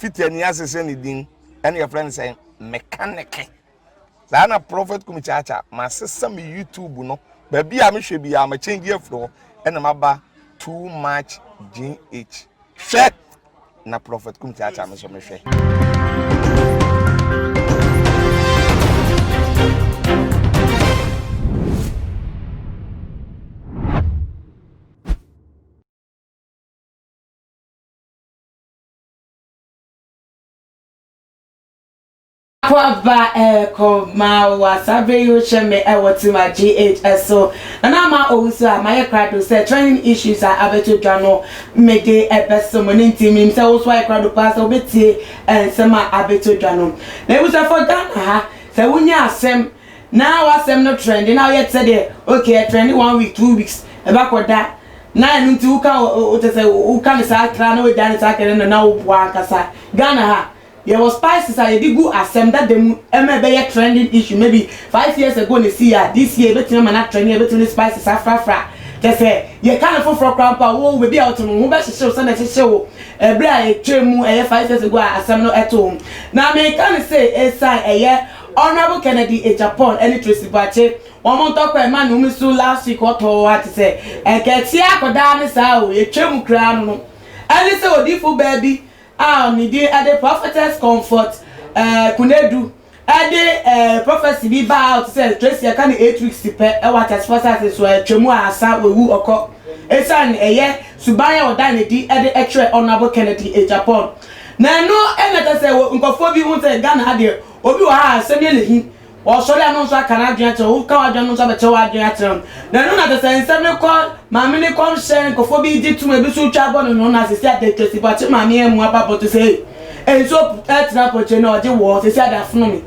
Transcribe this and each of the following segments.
Fiti ani asese ne din ɛne yɛfrɛ no sɛ mekaneke. Saa na Prophet Kumi Kyaakya masesa me YouTube no baabi a mehwɛ biara ma change afiri hɔ ɛna maba too much GH. Hwɛ na Prophet Kum Kyaakya me nso mehwɛ. Akwaaba ɛkɔ ma wa saa bere yi wohyɛ me ɛwɔ Tema GH so na na ama owusu a mayɛ krado sɛ trending issues a abɛto dwa no mede ɛbɛso mo ne nti menim sɛ wo nso ayɛ krado paa sɛ wobɛtie nsɛm a abɛto dwa no. Na abusuafoɔ Ghana ha sɛ wonya asɛm na w'asɛm no trende na woyɛ te sɛ deɛ okay ɛtrende one week two weeks ɛbɛkɔda na ɛno nti woka wo kyɛ sɛ woka ne saa tra na wagya ne saa kɛne no na woboa ankasa. Ghana ha Yɛwɔ spices a yɛde gu asɛm dada mu ma ɛbɛyɛ trending issue maybe 5 years ago na ɛsii a this year yɛbɛtumi ama no atrend yɛbɛtumi de spices afrafra kyerɛ sɛ yɛka no foforɔ koraa mpo a wo baabi a wote no wo ho bɛhyehye wo sɛdeɛ ɛhyehye wo ɛberɛ a ɛtwam mu ɛyɛ 5 years ago a asɛm no ɛtoo ho. Na meka no sei ɛsiane ɛyɛ Honourable Kennedy Agyapong ɛne Tracy Boakye wɔn ntɔkwa ɛma ne home so last week ɔtɔɔ a te sɛ ɛnka ɛteɛ akɔdaa ne saa o yɛtwa mu koraa no no ɛne sɛ odiyifo baa bi a ne din de Prophetess Comfort Konadu de prophecy bi baa out sɛ Tracy ɛka ne 8 weeks pɛ wɔ ateasefo asase so a atwa mu a asa wawu ɔkɔ esiane ɛyɛ suban a ɔda no adi de kyerɛ Honourable Kennedy Agyapong. Na ɛno na kyerɛ sɛ nkurɔfoɔ bi hu sɛ Ghana ha deɛ obi wɔ ha a asɛm yɛ ne hi. Ɔsɔre a no nso aka n'adwene akyerɛ wo, woka w'adwene no nso abɛkyerɛ w'adwene akyerɛ no. Na ɛno na kyerɛ sɛ nsɛm no kɔ maame no kɔmhyɛ, nkurɔfoɔ bi gye tom, ebi nso twa bɔ no no na sisi ade Tracy Boakye maame amu aba abɔnten sɛ ei, nsuo tena pɔkyɛ na ɔgye wɔ sisi ade afono me,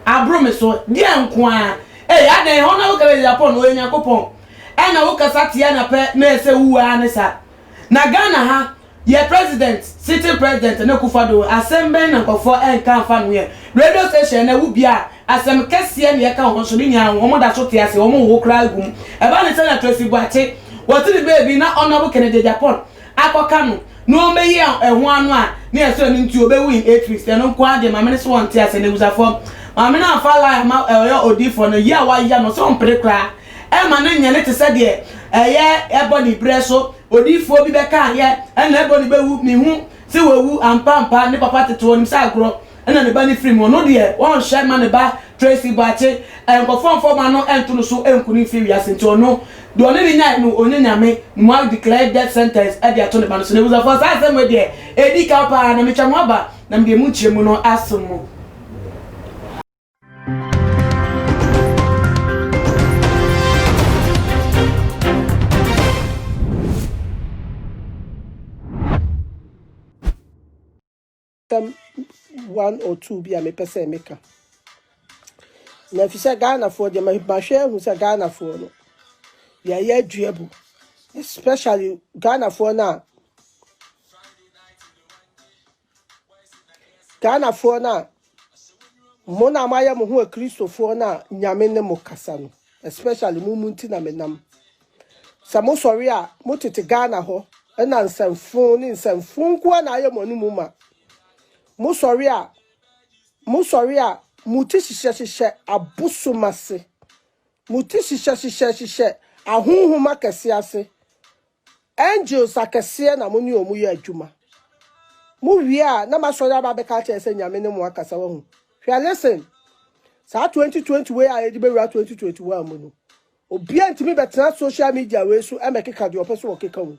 aboro me so, deɛ nko ara, ei adɛn hɔ na woka sɛ Japan ɔyɛ Nyankopɔn, ɛna wokasa tia na pɛ na ɛsɛ wuwu ara ne saa. Na Ghana ha Yɛ president, sitting president ne Akufo Addo asɛm bɛn na nkurɔfoɔ ɛnka nfa ne ho yɛ radio station ɛnɛ wo bia a asɛm kɛseɛ na yɛka wɔ ho nso ne nyinaa wɔn da so te ase wɔn wowo koraa gu mu ɛba ne sɛ na Tracy Boakye wɔte ne baabi na Honourable Kennedy Agyapong akɔka no na wɔn bɛyi ɛho ano a ne yɛ so ɛno nti ɔbɛwu in 8 weeks ɛno nko ara deɛ maame no so wɔn te ase na abusafoɔ maame no amfa lie ama ɛyɛ odiifoɔ no yi a waya no sɛ ɔmpere koraa ɛma no nyɛ ne te sɛ deɛ ɛyɛ ɛbɔ ne berɛ so Odiyifoɔ bi bɛkaa yɛ ɛna ɛbɔ ne bɛwu mehu se wawu ampa ampa ne papa tete hɔ nim sɛ agorɔ ɛna ne ba no firi mu ɔno deɛ ɔnhwɛ ma ne ba Tracy Boakye nkɔfoɔ mfa ɔma no nto no so nku no mfiri wiase nti ɔno deɛ ɔne no nyae no ɔnyɛ nyame na mo a declare death sentence ɛde ato ne ba no so na abusuafoɔ saa asɛm wei deɛ ɛdi kaw paa na metwa mo aba na mede emu nkyerɛmu no asom mo. Asɛm one or two bi a mepɛ sɛ meka. Na ɛfiri sɛ Ghanafoɔ deɛ mahwɛ ahu sɛ Ghanafoɔ no yɛyɛ aduabu especially Ghanafoɔ no a Ghanafoɔ no a mo na moayɛ mo ho akristofoɔ no a Nyame ne mo kasa no especially mo mu nti na menam. Sɛ mosɔre a motete Ghana hɔ ɛna nsɛmfo ne nsɛmfo nko na ayɛ mo anum ma. Mosɔre a mosɔre a mo ti hyehyɛ hyehyɛ abosom ase. Mo ti hyehyɛ hyehyɛ hyehyɛ ahonhom akɛse ase. Angels akɛseɛ na mo ne wɔn yɛ adwuma. Mo wie a na masɔre aba abɛka akyerɛ sɛ Nyame ne mo akasa wahu. Hwɛ listen. Saa 2020 wei a yɛde bɛwura 2021 mu no, obiara ntumi bɛtena social media wei so ɛmɛkeka deɛ ɔpɛ so ɔkeka mu.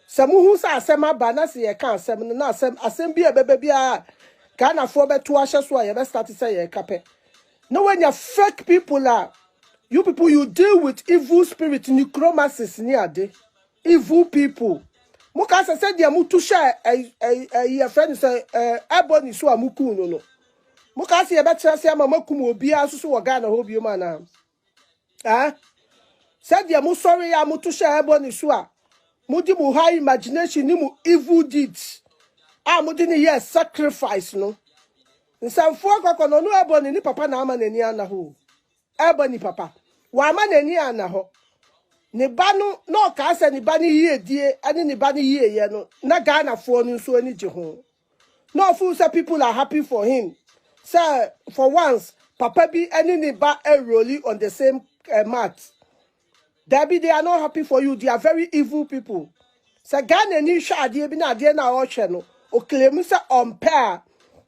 Sɛ mohu sɛ asɛm aba na sɛ yɛka asɛm no na asɛm asɛm bi a ɛbɛba biara Ghanafoɔ bɛto ahyɛ so a yɛbɛstart sɛ yɛreka pɛ. Na wanya fake people a you people you deal with evil spirit necromancies ne ade evil people. Mo ka sɛ sɛdeɛ motu hyɛ ɛyi yɛfrɛ no sɛ ɛbɔ so a mokuu no no. Mo ka sɛ yɛbɛtena ase ama moakum obiara nso so wɔ Ghana hɔ biom anaa? Eh? Sɛdeɛ mosɔre a moto hyɛ ɛbɔ ne so a mode mo high imagination ne mo evil deeds a mode ne yɛ sacrifice no. Nsɛmfoɔ kɔkɔ no ɔno ɛbɔ ne ne papa na ama n'ani ana hɔ o. Ɛbɔ ne papa. Wama n'ani ana hɔ. Ne ba no na ɔkaa sɛ ne ba no yiedie ne ne ba no yieyɛ no na Ghanafoɔ no nso ani gye ho. Na ɔfeel sɛ people are happy for him sɛ for once papa bi ne ne ba roli on the same eh, mat. Dabi, they are not happy for you, they are very evil people. Sɛ Ghana ni hwɛ adeɛ bi na adeɛ no a ɔhwɛ no, ɔclaim sɛ ɔmpɛ a,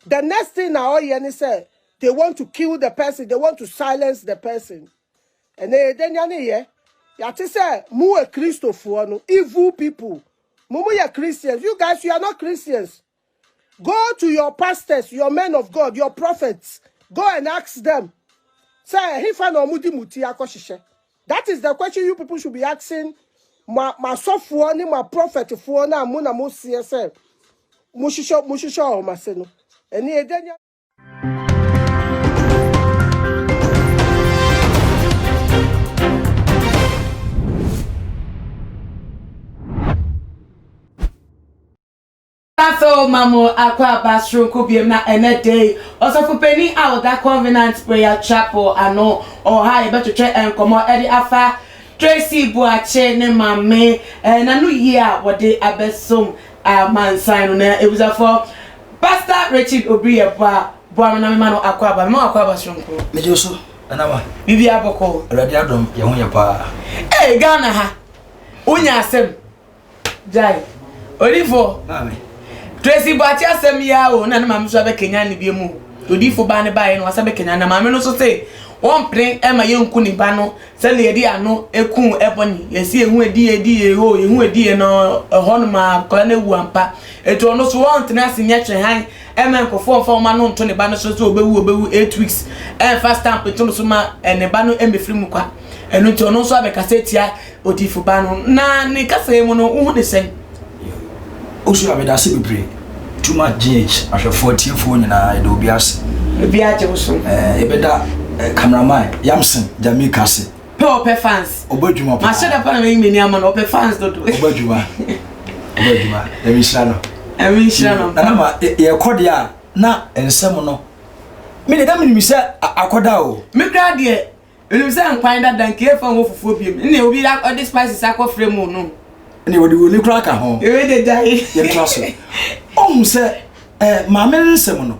the next thing na ɔyɛ ne sɛ they want to kill the person, they want to silence the person. Ɛnɛ yɛda nya ne yɛ, yɛate sɛ mo wɔ Kristofoɔ no, evil people, mo mo yɛ Christians, you guys you are not Christians. Go to your pastors, your men of God, your prophets, go and ask them. Sɛ ɛhefa na wɔn de mo ti akɔhyehyɛ? That is the question you people should be asking ma ma asɔfoɔ ne ma prophetfoɔ na mo na mo seɛ sɛ mo hyehyɛ mo hyehyɛ wɔn ase no. Ɛne ɛdɛ nya. So ma mo akwaaba soronko biom na ɛnɛ da yi Ɔsɔfopanin a ɔda Covenant Prayer Chapel ano wɔ ha a yɛbɛtwetwe nkɔmmɔ de afa Tracy Boakye ne maame n'ano yie a wɔde abɛsom amansan no. Na abusuafoɔ, Pastor Richard Obiri Yeboah boa me na mema no akwaaba. Mema wo akwaaba soronko. Megye wo so, Nana Ma. Biribiara bɔkɔɔ. Awurade adom, yɛn ho yɛ paa. Ee, Ghana ha, wonya asɛm. Gyae. Odifoɔ. Maame. Tracy Boakye asɛm yi ara o na ne maame nso abɛkanyan ne bio mu. Odifo baa ne baeɛ no wasa bɛkanyan na maame no nso se wɔmpene ma yɛnku ne ba no sɛdeɛ yɛde ano ku Ebony. Yɛsi yɛhu adi adi yɛ o yɛhu adi yɛ no ɛhɔ nom a akwadaa no awu ampa. Eti ɔno nso wɔntena ase nyɛ twehan ɛma nkurɔfoɔ mfa wɔn ano nto ne ba no so sɛ ɔbɛwu ɔbɛwu 8 weeks ɛmfa stamp nto no so ma ne ba no mmɛfiri mu kwa. Ɛno nti ɔno nso abɛkasa atia odiyifo ba no, na ne kasa yi mu no, wohu ne sɛn? Osu a meda ase bebree. Too much GH ahwɛfoɔ atiefoɔ nyinaa yɛda obi ase. Obi agye wo so. Ɛɛ yɛbɛda eh, cameraman Yamson Jamaica ase. Pɛ ɔpɛ fans. Ɔbɔ adwuma paa. Mahyɛ da pa na mayi m'ani ama no ɔpɛ fans dodo. Ɔbɔ adwuma. Ɔbɔ adwuma. Nyame nhyira no. Nyame nhyira no. Nana ma yɛkɔ deɛ a na nsɛm no me deɛ na menim sɛ akɔda o. Me koraa deɛ Menim sɛ nkwan dada nka yɛmfa nwo fufuo biom nne obi ɔde spices akɔ frɛ mu no. Ɛne wɔde woni koraa ka ho. Ewe de gyae. Yɛntra so. Ɔhu sɛ eh, maame no nsɛm no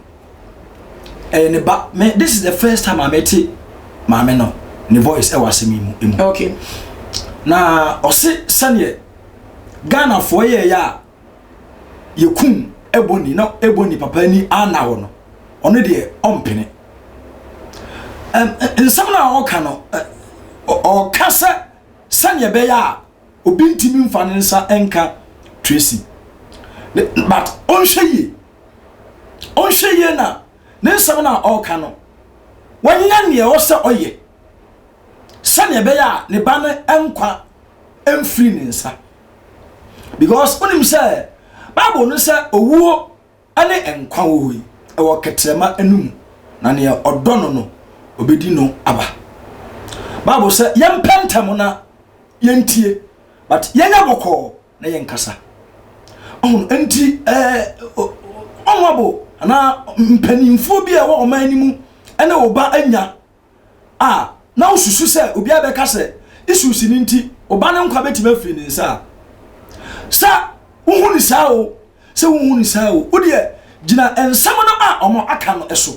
ɛyɛ ne ba. Me this is the first time a mete maame no ne voice ɛwɔ asɛm yi mu. Emu. Okay. Na ɔse sɛdeɛ Ghanafoɔ yɛɛyɛ a yɛkum Ebony na Ebony papa ani anna hɔ no, ɔno deɛ ɔmpene. Nsɛm no a ɔka no, ɔka sɛ sɛdeɛ ɛbɛyɛ a obi ntumi mfa ne nsa nka Tracy. But ɔnhwɛ yie. Ɔnhwɛ yie na ne nsɛm no a ɔka no, wanya nea ɛwɔ sɛ ɔyɛ sɛdeɛ ɛbɛyɛ a ne ba no nkwa mfiri ne nsa. Because wonim sɛ Bible no sɛ owuo ne nkwa wɔ hɔ yi, ɛwɔ kɛtrɛma anum, na neɛ ɔdɔ no no, ɔbɛdi no aba. Bible sɛ yɛmpɛ ntɛm na yɛntie, but yɛnyɛ bɔkɔɔ na yɛnkasa. Ɔhono nti ɛɛ ɔnwabo anaa mpanimfoɔ bi a ɛwɔ ɔman no mu ɛne wo ba anya a na wosusu sɛ obiara bɛka sɛ issues no nti wo ba no nkwa bɛtumi afiri ne nsa a, sɛ wohu no saa o, sɛ wonhu no saa o, wo deɛ gyina nsɛm no a wɔn aka no so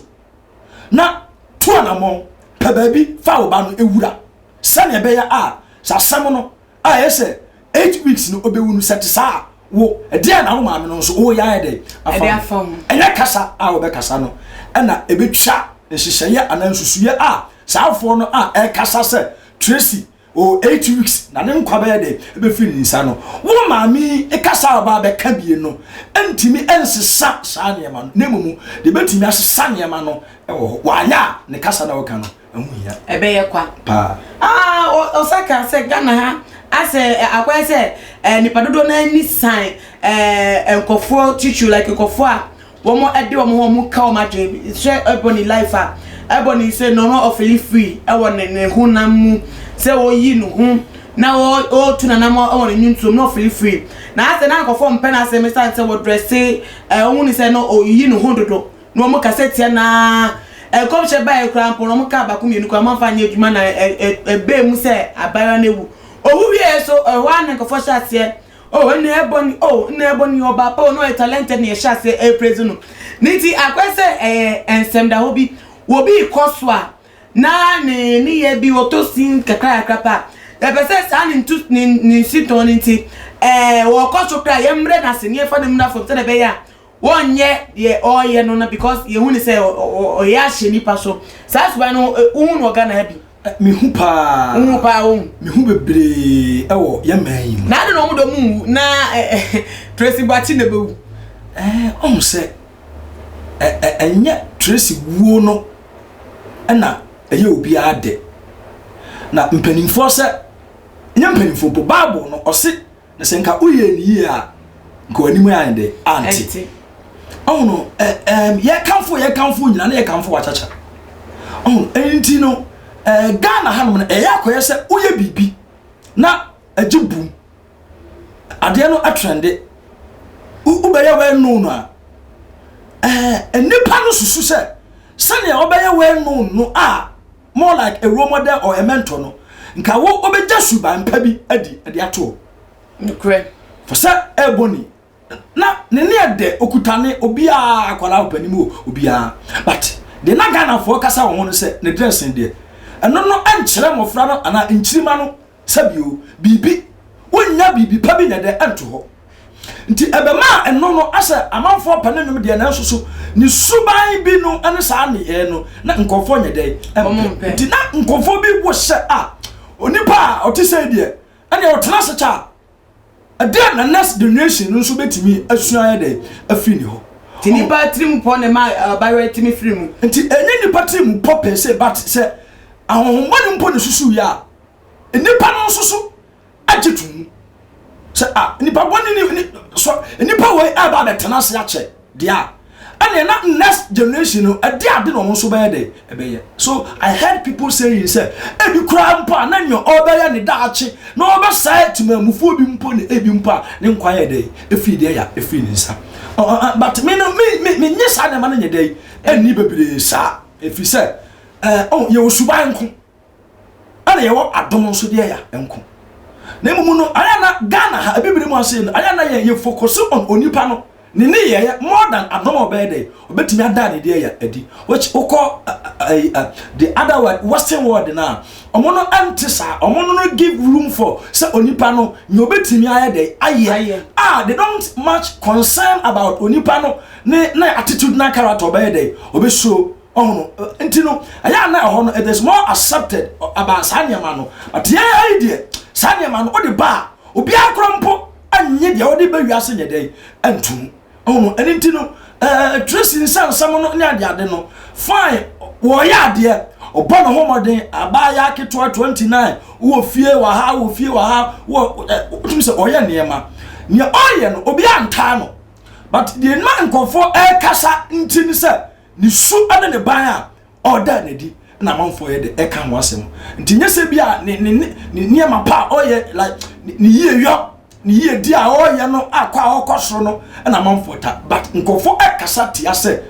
na tu anammɔn pɛ baabi fa wo ba no wura sɛnea ɛbɛyɛ a sɛ asɛm no a ɛyɛ sɛ 8 weeks no ɔbɛwu no sɛ te saa a wo ɛdeɛ na wo maame no nso woyɛ ayɛ dɛ afa ho. Ɛnyɛ kasa a wɔbɛkasa no ɛna ɛbɛtwa nhyehyɛeɛ anaa nsusuiɛ a saa afoɔ no a ɛkasa sɛ Tracy o 8 weeks na ne nkwa bɛyɛ dɛ ɛbɛfiri ne nsa no, wo maame yi kasa a ɔba bɛka bie no ntumi nsesa saa nneɛma no, na mmom deɛ ɛbɛtumi asesa nneɛma no wɔ hɔ. Wanyɛ a ne kasa na ɔka no ɛho hia. Ɛbɛyɛ kwa. Paa. Ah, ɔsa ka sɛ Ghana ha asɛ akɔyɛ sɛ eh, nipa dodoɔ no ani san eh, nkɔfoɔ titiriw like nkɔfoɔ a wɔn de wɔn ho wɔn ka wɔn adwene hwɛ Ebony life a Ebony sɛ no no ɔfili free ɛwɔ ne ne honam mu sɛ ɔyi ne ho na ɔtu nanam ɛwɔ ne nnwontoɔ mu na ɔfili free na asɛ na nkɔfoɔ mpɛ n'asɛm ɛsiane sɛ wɔdrɛse ɛɛ ɔhu ne sɛ no ɔyi ne ho dodo na wɔn kasa tia no ara. Nkɔmhyɛ baeɛ koraa mpo no, wɔn kaa baako mmienu koraa wɔamfa anyɛ adwuma na ɛbaa mu sɛ abaayewa no awu. Owu wieɛ nso, ɛhɔ ara na nkurɔfoɔ hyɛ aseɛ. Oh nna ɛbɔ ni oh nna ɛbɔ ni ɔba pa o na ɔyɛ talented na yɛhyɛ aseɛ ɛrepraise no. Ne nti akɔyɛ sɛ ɛyɛ nsɛmdahɔ bi wɔ bi rekɔ so a na ne nneyɛɛ bi ɔtɔ sin kakra kakra pɛ a yɛpɛ sɛ saa ne ntu ne ne nsitɔn no nti ɛɛ wɔkɔ so koraa yɛmmrɛ no ase ne yɛfa no mmra fam sɛdeɛ ɛbɛyɛ a wɔnyɛ deɛ ɔreyɛ no no because yɛhu ne sɛ ɔyɛ ahyɛ nipa so saa suban no wohu no wɔ Ghana ha bi. Mehu paa. Wohu paa wohu. Mehu bebree ɛwɔ yɛn man yi mu. Na adi na wɔn de wɔn nwu na Tracy Boakye na ɛbɛwu. Ɛɛ ɔhu sɛ ɛnyɛ Tracy wuo no na ɛyɛ obiara dɛ. Na mpanimfoɔ sɛ, nyɛ mpanimfoɔ mpo, Bible no ɔse, na sɛ nka woyɛ ne yie a, nka w'anim ayɛ dɛ ante. Ɔho no, ɛɛm, yɛkamfo yɛkamfo nyina na yɛkamfo wakyakya. Ɔho, ɛnti no, ɛɛ, Ghana hanom no, ɛyɛ akɔyɛ sɛ woyɛ biribi na agye bum. Adeɛ no trende. Wobɛyɛ well known a, ɛɛ, nnipa no susu sɛ sɛnea wɔbɛyɛ well known no a more like a role model or a mentor no, nka wo wobɛgya suban pa bi adi de ato hɔ. Nokorɛ. For sɛ ɛbɔ ni na ne ne ɛdɛ okuta ne obiara akwadaa ɔpanin o obiara but deɛ na Ghanafoɔ kasa wɔ ho no sɛ ne dressing deɛ ɛno no ɛnkyerɛ mmɔfra no anaa nkyirima no Sɛbio, biribi, wonnya biribi pa bi nyɛ dɛ nto hɔ. Nti ɛbɛmaa ɛno no asɛ amanfoɔ pɛ ne nnwom deɛ nanso so ne suban bi no ne saa nneyɛɛ no na nkurɔfoɔ nyɛ dɛ mpɛ. Nti na nkurɔfoɔ bi wo hyɛ a onipa a ɔte sɛi deɛ ɛneɛ ɔtena ase kyɛ a ɛdeɛn na next generation no nso bɛtumi asua ayɛ dɛ afiri ne hɔ. Nti nipa tirim pɔ na ɛma abayewa yi tumi firi mu. Nti ɛnyɛ nipa tirim pɔ per se but sɛ ahonhommɔne mpo na ɛsusuiɛ a nnipa no nso so agye to mu sɛ a nnipa bɔne ne ne so nnipa wei ɛba abɛtena ase akyɛ deɛ a ɛnna na next generation no ɛde ade na wɔn nso bɛyɛ dɛ ɛbɛyɛ so i heard people saying sɛ ebi koraa mpo a na nea ɔbɛyɛ ne daakye na ɔbɛsɛe temamufoɔ bi mpo ne ebi mpo a ne nkwa yɛ dɛ efiri deɛ ya efiri ne nsa but me no me me me nye saa nneɛma no nyɛ dɛ ɛnni bebree saa efiri sɛ ɛɛ ɔn yɛ wɔ suban nko. ɛna yɛwɔ adom nso deɛ ya nko na mmom no ayɛ na Ghana ha abibire mu ase no ayɛ na yɛn yɛ focus on onipa no ne ne yɛyɛ more than adom a ɔbɛyɛ dɛ ɔbɛtumi ada ne deɛ ya adi which wokɔ uh, the other world western world na ɔmo no ɛnte saa ɔmo no no give room for sɛ onipa no nea ɔbɛtumi ayɛ dɛ ayɛ a they don't much concern about onipa no ne ne attitude na character ɔbɛyɛ dɛ ɔbɛsuo Ɔho no, nti no, ɛyɛ a na ɛhɔ no, it is more accepted about saa nneɛma no. But yɛn ha yi deɛ, saa nneɛma no, wode ba a, obiara korɔ mpo nye deɛ wode ba wiase nyɛ dɛn ntom. Ɔho no, ɛno nti no, ɛɛ Tracy nsɛnsɛm no ne adeade no, fine, wɔyɛ adeɛ, ɔbɔ ne ho mmɔden, abaayewa ketewa 29, wɔ fie wɔ ha, wɔ fie wɔ ha, wɔ ɛ, wotumi sɛ ɔyɛ nneɛma. Nea ɔyɛ no, obiara ntaa no. But deɛ ma nkurɔfoɔ ɛrekasa nti ne sɛ, Ne su ne ne ban a ɔda no adi na amanfoɔ yɛ de ɛka ho asɛm. Nti nyɛ sɛ bi a ne ne ne nneɛma pa a ɔyɛ like ne yie yɔ ne yie di a ɔyɛ no akɔ a ɔkɔ soro no na amanfoɔ ta but nkurɔfoɔ ɛkasa tia sɛ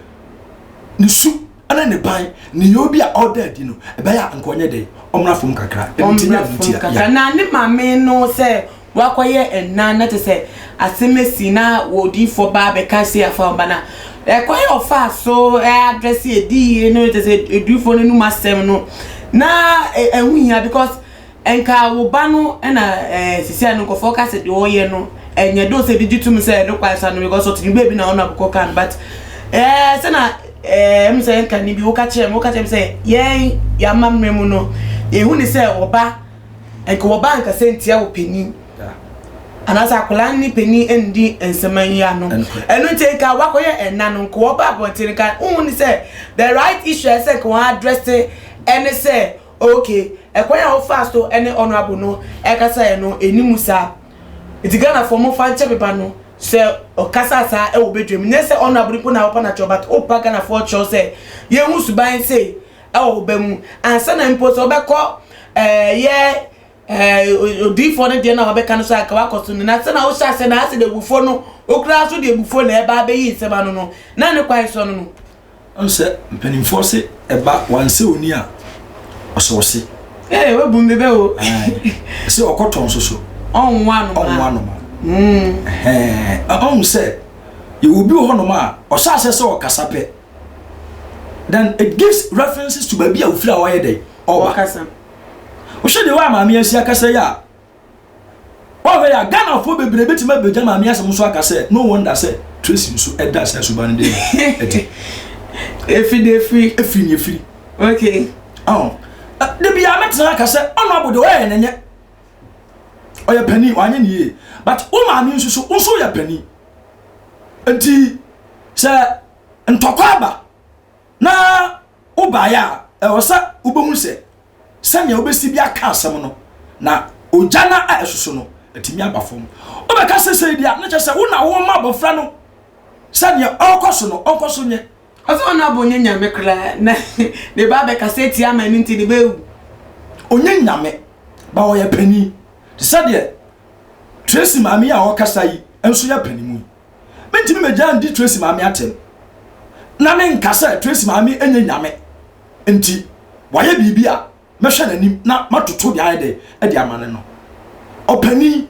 ne su ne ne ban ne yɛ obi a ɔda adi no ɛbɛyɛ a nka ɔnyɛ dɛ ɔmmra fam kakra. Ɛno nti nyɛ ɛno nti a ya. Na ne maame no sɛ Wakɔyɛ nna na kyerɛ sɛ asɛm asi na odiyifoɔ ba abɛka sei afa wo ba no a, ɛkwan a ɔfaa so address adiyie no kyerɛ sɛ odiyifoɔ no anum asɛm no na ɛho hia because nka wo ba no na sisi a no nkurɔfoɔ ka sɛ deɛ ɔyɛ no ɛnyɛ do sɛ ebi gye tom sɛ ɛno kwan sa no because ɔte ne baabi na ɔno abɛkɔ kan but ɛɛ sɛ na ɛɛ ɛmu sɛ nka ne bi woka kyerɛ me woka kyerɛ me sɛ yɛn yɛamammerɛ mu no yɛhu ne sɛ ɔba Nka wɔba ankasa ntia wo panin anaasɛ akwadaa ne panin ndi nsɛm yi ano. Ɛno nti nka wakɔyɛ ɛna no nka wɔba abɔnten nka wohu ne sɛ the right issue a ɛsɛ nka wɔn address ɛne sɛ okay ɛkwan a wofaa so ɛne honourable no ɛkasaeɛ no ɛni mu saa. Nti Ghanafoɔ momfa nkyɛ me ba no sɛ ɔkasa saa ɛwɔ badwam. Nyɛ sɛ honourable mpo na wopa no akyɛw but wopa Ghanafoɔ kyɛw sɛ yɛnhu suban sei wɔ wo ba mu ansa na mpo sɛ wobɛkɔ ɛɛ yɛ ɛɛ odiifoɔ no deɛ no a wabɛka no so anka wakɔ so no na sɛ na wohyɛ aseɛ na asɛ de abufuo no okura so de abufuo na ɛba abɛyi nsɛm ano no na ne kwan so no no. Ɔn sɛ mpanimfoɔ se ɛba wansɛ oni a ɔsɛ ɔse. Ee wabu me bɛ o. Ɛsɛ ɔkɔtɔ nso so. Ɔnwo anoma. Ɔnwo anoma. Ɛhɛn, ɔhu sɛ yɛwɔ obi wɔ hɔnom a ɔhyɛ aseɛ sɛ ɔkasa pɛ, then it gives references to baabi a ofiri a ɔyɛ dɛ ɔba. Wohwɛ deɛ wɔ a maame asi akasa yi a, wɔhwɛ yɛ a Ghanafoɔ bebree bɛtumi abɛgya maame asɛm so aka sɛ no wonder sɛ Tracy nso ɛda saa suban no dɛ ɛdi. Efiri de efiri. Efiri ne efiri. Okay. Ɔn, de bia mɛtena aka sɛ ɔno abo deɛ ɔyɛ n'anyɛ. Ɔyɛ panin, wanyɛ ne yie. But wo maame nso so, wo nso yɛ panin. Nti sɛ ntɔkwa aba na wobaeɛ a, ɛwɔ sɛ wobɛhu sɛ sɛnea wobɛsi bi aka asɛm no na ogya no a ɛsoso no atumi aba fam. Wobɛka sɛ sɛ deɛ na kyerɛ sɛ wo na woma abɔfra no sɛnea ɔrekɔ so no ɔnkɔ so nyɛ. Ɔsɛ ɔno abɔ ɔnyɛ nyame koraa na ne ba abɛkasa atia ama ɛno nti ne ba awu. Ɔnyɛ nyame ba ɔyɛ panin te sɛ deɛ Tracy maame yi a ɔrekasa yi nso yɛ panin mu yi. Mentumi mɛgya ndi Tracy maame atɛm na menka sɛ Tracy maame nyɛ nyame nti wayɛ biribi a mɛhwɛ n'anim na matoto deɛ ayɛ dɛ de ama no no. Ɔpanin,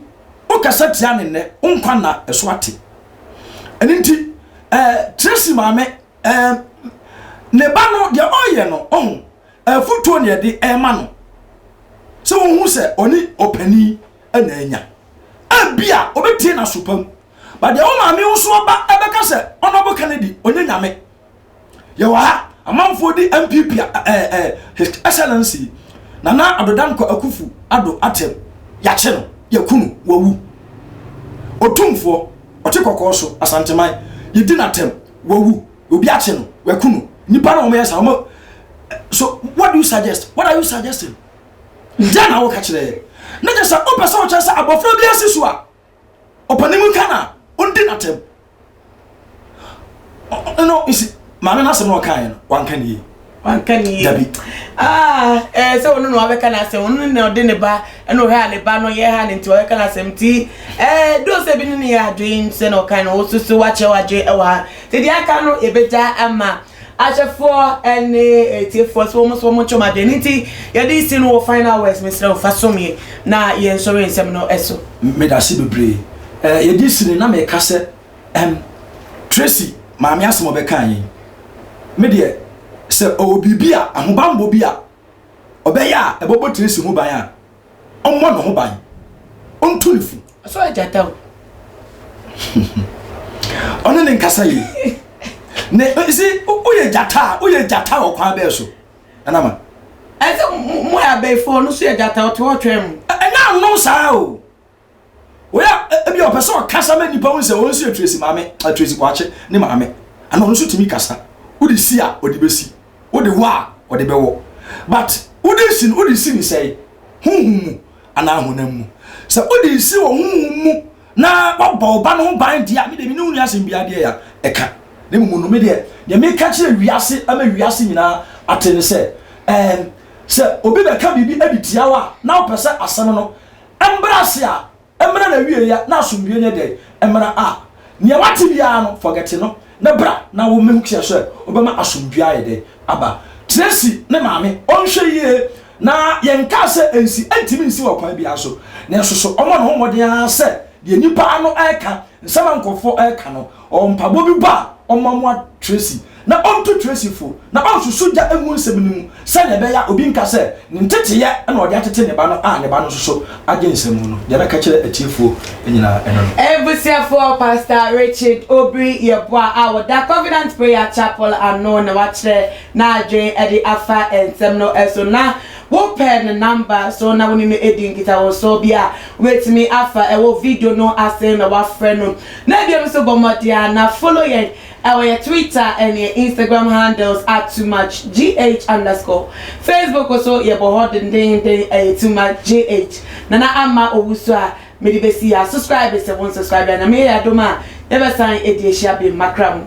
wokasa tia ne nnɛ, wo nkwa nna ɛso ate. Ɛno nti, eh, Tracy maame, eh, ne ba no deɛ ɔyɛ no, ɔho, afutuo ne ɛde ɛma no sɛ wohu sɛ ɔne ɔpanin na anya. Ebia ɔbɛtie n'aso pa mu, ba deɛ wo maame wo so ɔba ɛbɛka sɛ Honorable Kennedy ɔnyɛ nyame. Yɛwɔ ha, amanfoɔ di NPP a eh, eh, His Excellency Nana Addo Dankwa Akuffo Addo atɛm, yɛakye no, yɛku no, wawu. Otumfoɔ, ɔte kɔkɔɔ so, Asanteman, yɛdi no atɛm, wawu, obi akye no, waku no. Nnipa na wɔyɛ saa, wɔn so what do you suggest? What are you suggesting? Deɛ na woka kyerɛ yɛ. Na kyerɛ sɛ wopɛ sɛ wokyerɛ sɛ abɔfra bi asi so a, ɔpanin mu nka na ɔndi n'atɛm no nsi maame n'asɛm na ɔkaeɛ no wanka ne yie wanka ne yie dabi ah ɛɛ sɛ ɔno na wabɛka n'asɛm ɔno na ɔde ne ba ɛna ɔhwɛ a ne ba no yɛ ha ne nti ɔbɛka n'asɛm nti ɛɛ do sɛ bi ne ne yɛ adwene sɛ na ɔka no wososo wakyɛ wadwe ɛwɔ ha te deɛ aka no yɛbɛgya ama Ahwɛfoɔ ne atiefoɔ sɛ wɔn nso wɔn nkyɛn adwene ne nti yɛde si no wɔ final words mesrɛ wo fa som yɛ na yɛn nsɔre nsɛm no so. Medase bebree. Eh, yɛde si no na meka sɛ ɛm Tracy maame asɛm a ɔbɛkaa yɛn. Me deɛ sɛ ɔwɔ biribi a ahobanbɔ bi a ɔbɛyɛ a ɛbɛbɔ Tracy ho ban a, ɔmmɔ ne ho ban, ɔntu ne fo. Ɔsɛ ɔyɛ gyata o. Ɔne ne nkasa yie. Ne si woyɛ gyata a woyɛ gyata wɔ kwan bɛɛ so ɛnama. Ɛsɛ mo yɛ abɛɛfo ɔno so yɛ gyata ɔte hɔ twɛn mo. Ɛnyɛ ano saa o. Wei a ebi ɔpɛ sɛ ɔkasa ma nnipa hu sɛ ɔno nso yɛ Tracy maame, Tracy Kwakye ne maame. Ana ɔno nso tumi kasa. Wode si a ɔde bɛsi, wode wɔ a ɔde bɛwɔ. But wode si no, wode si ne sɛe? Honhom mu anaa honam mu? Sɛ wode si wɔ honhom mu na wabɔ wo ba no ho ban deɛ a, me deɛ me ne wo nni asɛm biara deɛ a ɛka. Na mmom no, me deɛ, deɛ meka kyerɛ wiase ama wiase nyinaa ate ne sɛ, ɛɛm, sɛ obi bɛka biribi de tia wo a, na wopɛ sɛ asɛm no Ɛmmra ase a, ɛmmra n'awieɛ na asomdwoeɛ nyɛ dɛn? Ɛmmra a. Nea wate biara no, forget no, na bra na wo mmɛhu kyerɛ sɛ wobɛma asomdwoeɛ ayɛ dɛn? Aba. Tracy ne maame, ɔnhwɛ yie na yɛnkaa sɛ ɛnsi, ɛntumi nsi wɔ kwan biara so. Nanso so ɔmmɔ ne ho mmɔden ara sɛ deɛ nnipa ano reka, nsɛm a nkurɔfoɔ reka no, ɔwɔ mpaebɔ bi bɔ a, ɔmmoamoa Tracy na ɔntu Tracy fo, na ɔnsusu gya ngu nsɛm no mu sɛnea ɛbɛyɛ a obi nka sɛ ne nteteyɛ na ɔde atete ne ba no a ne ba no nso so agye nsɛm mu no. Deɛ mɛka kyerɛ atiefoɔ nyinaa ɛno no. Abusuafoɔ Pastor Richard Obiri Yeboah a ɔda Covenant Prayer Chapel ano na wakyerɛ n'adwene de afa nsɛm no so. Na wopɛ ne number so na wo ne no adi nkitahosoɔ bi a, wobɛtumi afa ɛwɔ video no ase na wafrɛ no. Na biom nso bɔ mmɔden a na follow yɛn Ɛwɔ yɛ Twitter ɛne yɛ Instagram handles at toomuchgh underscore. Facebook nso yɛbɔ hɔ dendeenden ɛyɛ toomuchgh. Nana Ama Owusu a mede bɛsi ha. Subscribe sɛ wo nsubscribe a. Nyame yɛ yɛn adom a yɛbɛsan adi ahyia biom. Makra mo.